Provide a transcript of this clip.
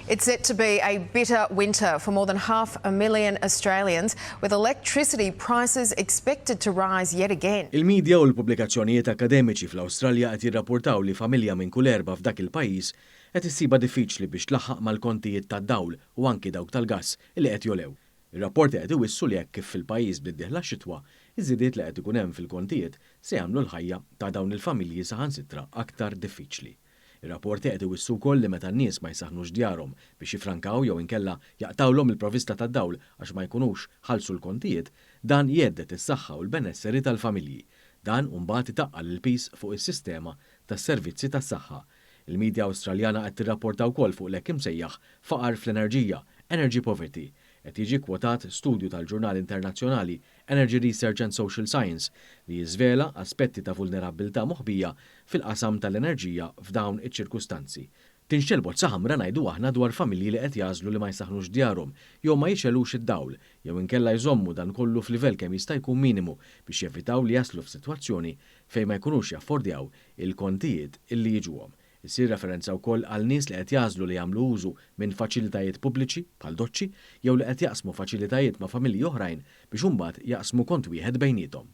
It's set to be a bitter winter for more than half a million Australians, with electricity prices expected to rise yet again. Il-midja u l-pubblikazzjonijiet akkademiċi fl-Awstralja qed jirrapportaw li familja minn kull erbgħa f'dak il-pajjiż qed issibha diffiċli biex tlaħħaq mal-kontijiet tad-dawl u anki dawk tal-gass li qed jogħlew. Ir-rapporti qed iwissu li hekk kif fil-pajjiż bdiet dieħla x-xitwa, iż-żidiet li qed ikun hemm fil-kontijiet se jagħmlu l-ħajja ta' dawn il-familji saħansitra aktar diffiċli. Ir-rapporti qed iwissu wkoll li meta n-nies ma jsaħnux djarhom biex jifrankaw jew inkella jaqtgħulhom il-provista tad-dawl għax ma jkunux ħallsu l-kontijiet, dan jhedded is-saħħa u l-benesseri tal-familji. Dan mbagħad itaqqal il-piż fuq is-sistema tas-servizzi tas-saħħa. Il-midja Awstraljana qed tirrapporta wkoll fuq l-hekk imsejjaħ faqar fl-enerġija, energy poverty. Qed jiġi kwotat studju tal-Ġurnal Internazzjonali Energy Research and Social Science li jiżvela aspetti ta' vulnerabbiltà moħbija fil-qasam tal-enerġija f'dawn iċ-ċirkustanzi. Tinxtegħel bozza ħamra, ngħidu aħna, dwar familji li qed jagħżlu li ma jsaħħnux djarhom jew ma jixegħlux id-dawl jew inkella jżommu dan kollu f'livell kemm jista' jkun minimu biex jevitaw li jaslu f'sitwazzjoni fejn ma jkunux jaffordjaw il-kontijiet illi jiġuhom. Issir referenza wkoll għal nies li qed jagħżlu li jagħmlu użu minn faċilitajiet pubbliċi, bħal doċċi, jew li qed jaqsmu faċilitajiet ma' familji oħrajn biex imbagħad jaqsmu kont wieħed bejniethom.